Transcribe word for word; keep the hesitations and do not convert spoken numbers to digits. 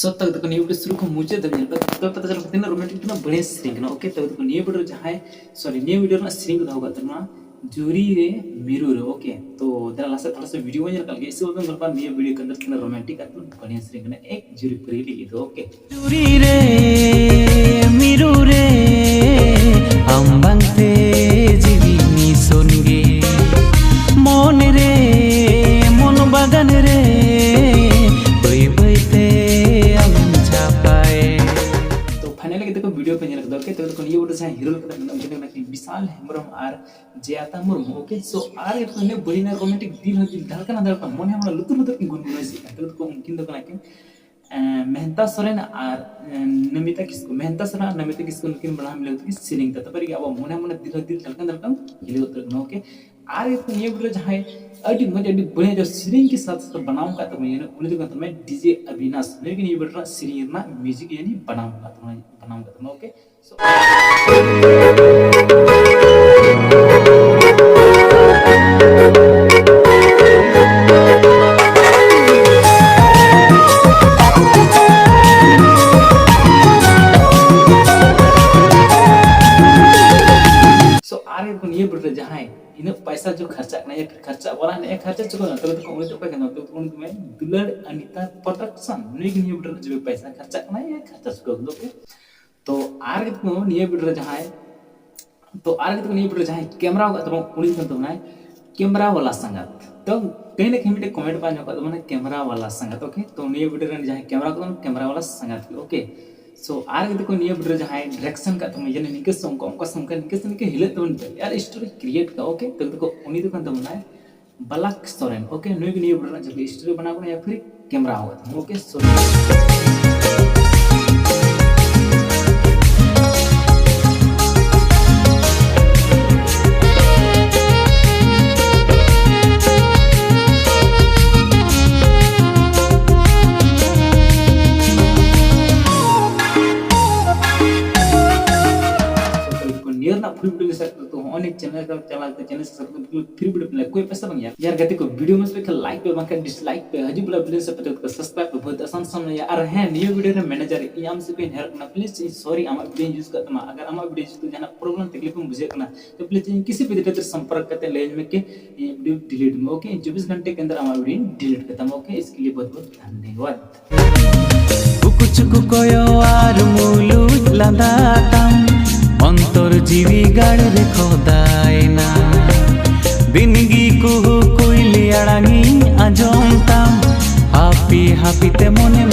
ᱛᱚ ᱛᱟᱠ ᱫᱚ ᱱᱤᱭᱟᱹ ᱵᱷᱤᱰᱤᱭᱳ ᱥᱩᱨᱩ ᱠᱷᱚᱱ ᱢᱩᱪᱟᱹᱫ ᱫᱷᱟᱹᱵᱤᱡ ᱧᱮᱞ ᱯᱮ, ᱛᱚᱵᱮ ᱯᱟᱛᱟ ᱪᱟᱞᱟᱜ ᱛᱤᱱᱟᱹᱜ ᱨᱳᱢᱟᱱᱴᱤᱠ, ᱛᱤᱱᱟᱹᱜ ᱵᱟᱹᱲᱤᱭᱟ ᱥᱮᱨᱮᱧ ᱠᱟᱱᱟ᱾ ᱳᱠᱮ, ᱛᱚᱵᱮ ᱫᱚ ᱱᱤᱭᱟᱹ ᱵᱷᱤᱰᱤᱭᱳ ᱨᱮ ᱡᱟᱦᱟᱸᱭ, ᱥᱚᱨᱤ, ᱱᱤᱭᱟᱹ ᱵᱷᱤᱰᱤᱭᱳ ᱨᱮᱱᱟᱜ ᱥᱮᱨᱮᱧ ᱠᱚ ᱫᱚᱦᱚ ᱠᱟᱜ ᱛᱟᱵᱚᱱᱟ, ᱡᱩᱨᱤ ᱨᱮ ᱢᱤᱨᱩ ᱨᱮ᱾ ᱳᱠᱮ, ᱛᱚ ᱫᱮᱞᱟ ᱞᱟᱦᱟ ᱥᱮᱫ ᱛᱷᱚᱲᱟ ᱥᱟ ᱵᱷᱤᱰᱤᱭᱳ ᱵᱚᱱ ᱧᱮᱞ ᱠᱟᱜ ᱞᱮᱜᱮ, ᱤᱥᱤ ᱵᱟᱵᱮᱱ ᱜᱚᱞᱯᱟ ᱱᱤᱭᱟᱹ ᱵᱷᱤᱰᱤᱭᱳ ᱠᱟᱱ ᱛᱤᱱᱟᱹᱜ ᱨᱳᱢᱟᱱᱴᱤᱠ ᱟᱨ ᱛᱤᱱᱟᱹᱜ ᱵᱟᱹᱲᱤᱭᱟ ᱥᱮᱨᱮᱧ ᱠᱟᱱᱟ, ᱮᱠ ᱡᱩᱨᱤ ᱯᱨᱤᱭ ᱞᱟᱹᱜᱤᱫ ᱫᱚ᱾ ᱳᱠᱮ, ᱪᱩᱨᱤ ᱨᱮ, ᱢᱤᱨᱩ ᱨᱮ, ᱟᱢ ᱵᱟᱝᱛᱮ ᱡᱤᱣᱤ ᱱᱤᱥᱚᱱ ᱜᱮ᱾ ᱢᱚᱱ ᱨᱮ, ᱢᱚᱱ ᱵᱟᱜᱟᱱ ᱨᱮ, ᱵᱟᱹᱭ ᱵᱟᱹᱭ ᱛᱮ ᱟᱢᱮᱢ ᱪᱷᱟᱯᱟᱭ᱾ ᱛᱚ ᱯᱷᱟᱭᱱᱟᱞᱤ ᱠᱟᱛᱮ ᱠᱚ ᱵᱷᱤᱰᱤᱭᱳ ᱯᱮ ᱧᱮᱞ ᱠᱮᱫᱟ᱾ ᱳᱠᱮ, ᱛᱚᱵᱮ ᱫᱚ ᱱᱤᱭᱟᱹ ᱵᱷᱤᱰᱤᱭᱳ ᱡᱟᱦᱟᱸᱭ ᱦᱤᱨᱳ ᱞᱮᱠᱟᱛᱮ ᱢᱮᱱᱟᱜ ᱠᱤᱱᱟ ᱵᱤᱥᱟᱞ ᱦᱮᱢᱵᱨᱚᱢ ᱟᱨ ᱡᱮᱭᱟᱛᱟ ᱢᱩᱨᱢᱩ᱾ ᱳᱠᱮ, ᱥᱳ ᱟᱨ ᱤᱱᱟᱹ ᱵᱟᱹᱲᱤᱡ ᱨᱳᱢᱟᱱᱴᱤᱠ ᱫᱤᱞ ᱦᱚᱸ ᱫᱤᱞ ᱫᱷᱟᱲᱠᱟᱱ ᱫᱷᱟᱲᱠᱟᱱ ᱢᱚᱱᱮ ᱦᱚᱸ ᱞᱩᱛᱩᱨ ᱞᱩᱛᱩᱨ ᱠᱤᱱ ᱜᱩᱱᱜᱩᱱᱟᱹᱣ ᱥᱮᱫ ᱠᱟᱱ ᱛᱟᱠᱚ᱾ ᱩᱱᱠᱤᱱ ᱫᱚ ᱠᱟᱱᱟ ᱠᱤᱱ ᱮᱸ, ᱢᱮᱦᱛᱟ ᱥᱚᱨᱮᱱ ᱟᱨ, ᱮᱸ, ᱱᱚᱢᱤᱛᱟ ᱠᱤᱥᱠᱩ, ᱢᱮᱦᱛᱟ ᱥᱚᱨᱮᱱ ᱟᱨ ᱱᱚᱢᱤᱛᱟ ᱠᱤᱥᱠᱩ ᱱᱩᱠᱤᱱ ᱵᱟᱱᱟ ᱦᱚᱲ ᱢᱤᱞᱟᱹᱣ ᱛᱮᱠᱤᱱ ᱥᱮᱨᱮᱧ ᱫᱟ᱾ ᱛᱟᱨᱯᱚᱨᱮ ᱜᱮ ᱟᱵᱚ ᱢᱚᱱᱮ ᱢᱚᱱᱮ ᱫᱤᱞ ᱦᱚᱸ ᱫᱤᱞ ᱫᱷᱟᱲᱠᱟᱱ ᱫᱷᱟᱲᱠᱟᱱ ᱦᱤᱞᱟᱹᱣ ᱩᱛᱟᱹᱨ ᱠᱟᱱᱟ᱾ ᱳᱠᱮ, ᱟᱨ ᱱᱤᱭᱟᱹ ᱵᱷᱤᱰᱤᱭᱳ ᱨᱮ ᱡᱟᱦᱟᱸᱭ ᱟᱹᱰᱤ ᱢᱚᱡᱽ, ᱟᱹᱰᱤ ᱵᱟᱹᱲᱤᱡ ᱥᱮᱨᱮᱧ ᱜᱮ ᱥᱟᱛ ᱥᱟᱛ ᱵᱮᱱᱟᱣ ᱟᱠᱟᱫ ᱛᱟᱵᱚᱱᱟ, ᱩᱱᱤ ᱫᱚ ᱠᱟᱱ ᱛᱟᱵᱚᱱᱟᱭ ᱰᱤᱡᱮ ᱟᱵᱤᱱᱟᱥ᱾ ᱱᱩᱭ ᱜᱮ ᱱᱤᱭᱟᱹ ᱵᱷᱤᱰᱤᱭᱳ ᱨᱮᱱᱟᱜ ᱥᱮᱨᱮᱧ ᱨᱮᱱᱟᱜ ᱢᱤᱣᱡᱤᱠ ᱡᱟᱹᱱᱤᱡ ᱵᱮᱱᱟᱣ ᱟᱠᱟᱫ ᱛᱟᱵᱚᱱᱟᱭ, ᱵᱮᱱᱟᱣ ᱟᱠᱟᱫ ᱛᱟᱵᱚᱱᱟ᱾ ᱳᱠᱮ, ᱥᱳ ᱟᱨ ᱱᱤᱭᱟᱹ ᱵᱷᱤᱰᱤᱭᱳ ᱨᱮ ᱡᱟᱦᱟᱸᱭ ᱤᱱᱟᱹᱜ ᱯᱟᱭᱥᱟ ᱡᱚ ᱠᱷᱟᱨᱪᱟᱜ ᱠᱟᱱᱟ, ᱭᱟ ᱯᱷᱤᱨ ᱠᱷᱟᱨᱪᱟ ᱣᱟᱞᱟ ᱦᱮᱱᱟᱜ ᱭᱟ, ᱠᱷᱟᱨᱪᱟ ᱪᱩᱠᱟᱹᱣ ᱱᱟ, ᱛᱚᱵᱮ ᱫᱚᱠᱚ ᱩᱱᱤ ᱫᱚ ᱚᱠᱚᱭ ᱠᱟᱱᱟ? ᱛᱚᱵᱮ ᱩᱱᱤ ᱫᱚ ᱢᱮ ᱫᱩᱞᱟᱹᱲ ᱟᱱᱤᱛᱟ ᱯᱨᱚᱰᱟᱠᱥᱚᱱ, ᱱᱩᱭ ᱜᱮ ᱱᱤᱭᱟᱹ ᱵᱷᱤᱰᱤᱭᱳ ᱨᱮ ᱡᱚ ᱯᱟᱭᱥᱟ ᱠᱷᱟᱨᱪᱟᱜ ᱠᱟᱱᱟ, ᱭᱟ ᱠᱷᱟᱨᱪᱟ ᱪᱩᱠᱟᱹᱣ ᱠᱟᱱᱟ᱾ ᱳᱠᱮ, ᱛᱚ ᱟᱨ ᱜᱮ ᱱᱤᱭᱟᱹ ᱵᱷᱤᱰᱤᱭᱳ ᱨᱮ ᱡᱟᱦᱟᱸᱭ, ᱛᱚ ᱟᱨ ᱜᱮ ᱱᱤᱭᱟᱹ ᱵᱷᱤᱰᱤᱭᱳ ᱨᱮ ᱡᱟᱦᱟᱸᱭ ᱠᱮᱢᱨᱟ ᱟᱠᱟᱫ ᱛᱟᱵᱚᱱ, ᱩᱱᱤ ᱠᱟᱱ ᱛᱟᱵᱚᱱᱟᱭ ᱠᱮᱢᱨᱟ ᱣᱟᱞᱟ ᱥᱟᱸᱜᱟᱛ᱾ ᱛᱚ ᱠᱟᱹᱦᱤ ᱱᱟ ᱠᱟᱹᱦᱤ ᱢᱤᱫᱴᱮᱱ ᱠᱚᱢᱮᱱᱴ ᱵᱟᱝ ᱧᱟᱢ ᱟᱠᱟᱫ ᱛᱟᱵᱚᱱᱟ ᱠᱮᱢᱨᱟ ᱣᱟᱞᱟ ᱥᱟᱸᱜᱟᱛ᱾ ᱳᱠᱮ, ᱛᱚ ᱱᱤᱭᱟᱹ ᱵᱷᱤᱰᱤᱭᱳ ᱨᱮᱱ ᱡᱟᱦᱟᱸᱭ ᱠᱮᱢᱨᱟ ᱟᱠᱟᱫ ᱛᱟᱵᱚᱱ, ᱠᱮᱢᱨᱟ ᱣᱟᱞᱟ ᱥᱟᱸᱜᱟᱛ ᱜᱮ᱾ ᱳᱠᱮ, ᱥᱳ ᱟᱨ ᱜᱮ ᱱᱤᱭᱟᱹ ᱵᱷᱤᱰᱤᱭᱳ ᱨᱮ ᱡᱟᱦᱟᱸᱭ ᱰᱟᱭᱨᱮᱠᱥᱚᱱ ᱟᱠᱟᱫ ᱛᱟᱵᱚᱱᱟ, ᱡᱟᱹᱱᱤᱡ ᱱᱤᱝᱠᱟᱹ ᱥᱮ ᱚᱱᱠᱟ, ᱚᱱᱠᱟ ᱥᱮ ᱚᱱᱠᱟ, ᱱᱤᱝᱠᱟᱹ ᱥᱮ ᱱᱤᱝᱠᱟᱹ ᱦᱤᱞᱟᱹᱜ ᱛᱟᱵᱚᱱ ᱯᱮ ᱟᱨ ᱥᱴᱳᱨᱤ ᱠᱨᱤᱭᱮᱴ ᱠᱟᱜ᱾ ᱳᱠᱮ, ᱛᱚ ᱩᱱᱤ ᱫᱚ ᱠᱟᱱ ᱛᱟᱵᱚᱱᱟᱭ ᱵᱟᱞᱟᱠ ᱥᱚᱨᱮᱱ᱾ ᱳᱠᱮ, ᱱᱩᱭ ᱜᱮ ᱱᱤᱭᱟᱹ ᱵᱷᱤᱰᱤᱭᱳ ᱨᱮᱱᱟᱜ ᱡᱟᱦᱟᱸ ᱥᱴᱳᱨᱤ ᱵᱮᱱᱟᱣ ᱠᱟᱱᱟ, ᱭᱟ ᱯᱷᱤᱨ ᱠᱮᱢᱨᱟ ᱟᱠᱟᱫ ᱛᱟᱵᱚᱱᱟ᱾ ᱳᱠᱮ, ᱥᱳ ᱱᱤᱭᱟᱹ ᱨᱮᱱᱟᱜ ᱯᱷᱩᱞ ᱵᱷᱤᱰᱤᱭᱳ ᱥᱮᱴ ᱠᱟᱛᱮ ᱦᱚᱸ ᱚᱱᱮ ᱪᱮᱱᱮᱞ ᱨᱮ ᱪᱟᱞᱟᱣ ᱠᱟᱛᱮ ᱪᱮᱱᱮᱞ ᱥᱟᱵᱥᱠᱨᱟᱭᱤᱵ ᱠᱟᱛᱮ ᱯᱷᱨᱤ ᱵᱤᱰᱤᱭᱳ ᱯᱮ ᱧᱮᱞᱟ, ᱠᱳᱭ ᱯᱚᱭᱥᱟ ᱵᱟᱝ ᱧᱟᱢ ᱭᱟᱨ ᱜᱟᱛᱮ ᱠᱚ᱾ ᱵᱤᱰᱤᱭᱳ ᱢᱚᱡᱽ ᱯᱮ ᱠᱷᱟᱱ ᱞᱟᱭᱤᱠ ᱯᱮ, ᱵᱟᱝᱠᱷᱟᱱ ᱰᱤᱥᱞᱟᱭᱤᱠ ᱯᱮ, ᱦᱤᱡᱩᱜ ᱵᱚᱞᱟ ᱵᱤᱞᱤᱭᱚᱱ ᱥᱮ ᱯᱮ ᱥᱟᱵᱥᱠᱨᱟᱭᱤᱵ ᱯᱮ, ᱵᱚᱦᱩᱛ ᱟᱥᱟᱱ ᱥᱟᱱ ᱭᱟ᱾ ᱟᱨ ᱦᱮᱸ, ᱱᱤᱭᱟᱹ ᱵᱤᱰᱤᱭᱳ ᱨᱮ ᱢᱮᱱᱮᱡᱟᱨ ᱤᱧ ᱟᱢ ᱥᱮᱫ ᱠᱷᱚᱱ ᱦᱮᱨᱚᱜ ᱠᱟᱱᱟ, ᱯᱞᱤᱡ ᱤᱧ ᱥᱚᱨᱤ, ᱟᱢᱟᱜ ᱵᱤᱰᱤᱭᱳᱧ ᱭᱩᱡᱽ ᱠᱟᱜ ᱛᱟᱢᱟ᱾ ᱟᱜᱟᱨ ᱟᱢᱟᱜ ᱵᱤᱰᱤᱭᱳ ᱡᱩᱫᱤ ᱡᱟᱦᱟᱱᱟᱜ ᱯᱨᱚᱵᱞᱮᱢ ᱛᱟᱠᱞᱤᱯ ᱮᱢ ᱵᱩᱡᱷᱟᱹᱜ ᱠᱟᱱᱟ, ᱛᱚ ᱯᱞᱤᱡ ᱤᱧ ᱠᱤᱥᱤ ᱵᱷᱤ ᱛᱤᱨᱮ ᱥᱚᱢᱯᱚᱨᱠ ᱠᱟᱛᱮ ᱞᱟᱹᱭᱟᱹᱧ ᱢᱮ ᱠᱤ ᱤᱧᱟᱹᱜ ᱵᱤᱰᱤᱭᱳ ᱰᱤᱞᱤᱴ ᱢᱮ, ᱳᱠᱮ? ᱤᱧ ᱪᱚᱵᱵᱤᱥ ᱜᱷᱚᱱᱴᱮ ᱠᱮ ᱟᱱᱫᱟᱨ ᱟᱢᱟᱜ ᱵᱤᱰᱤᱭᱳᱧ ᱰᱤᱞᱤᱴ ᱠᱟᱛᱟᱢᱟ, ᱳᱠᱮ? ᱤᱥᱠᱮ ᱞᱤᱭᱮ ᱵᱚᱦᱩᱛ ᱵᱚᱦᱩᱛ ᱫᱷᱚᱱᱭᱚᱵᱟᱫ᱾ ᱩᱠᱩ ᱪᱩᱠᱩ ᱠᱚᱭᱚ ᱟᱨ ᱢᱩᱞᱩᱡ ᱞᱟᱸᱫᱟ ᱛᱟᱢ, ᱚᱱᱛᱚᱨ ᱡᱤᱣᱤ ᱜᱟᱲ ᱨᱮ ᱠᱷᱚᱫᱟᱭᱮᱱᱟ᱾ ᱫᱤᱱ ᱜᱮ ᱠᱩᱦᱩ ᱠᱩᱭᱞᱤ ᱟᱲᱟᱝᱤᱧ ᱟᱸᱡᱚᱢ ᱛᱟᱢ, ᱦᱟᱯᱤ ᱦᱟᱯᱤ ᱛᱮ ᱢᱚᱱᱮᱢ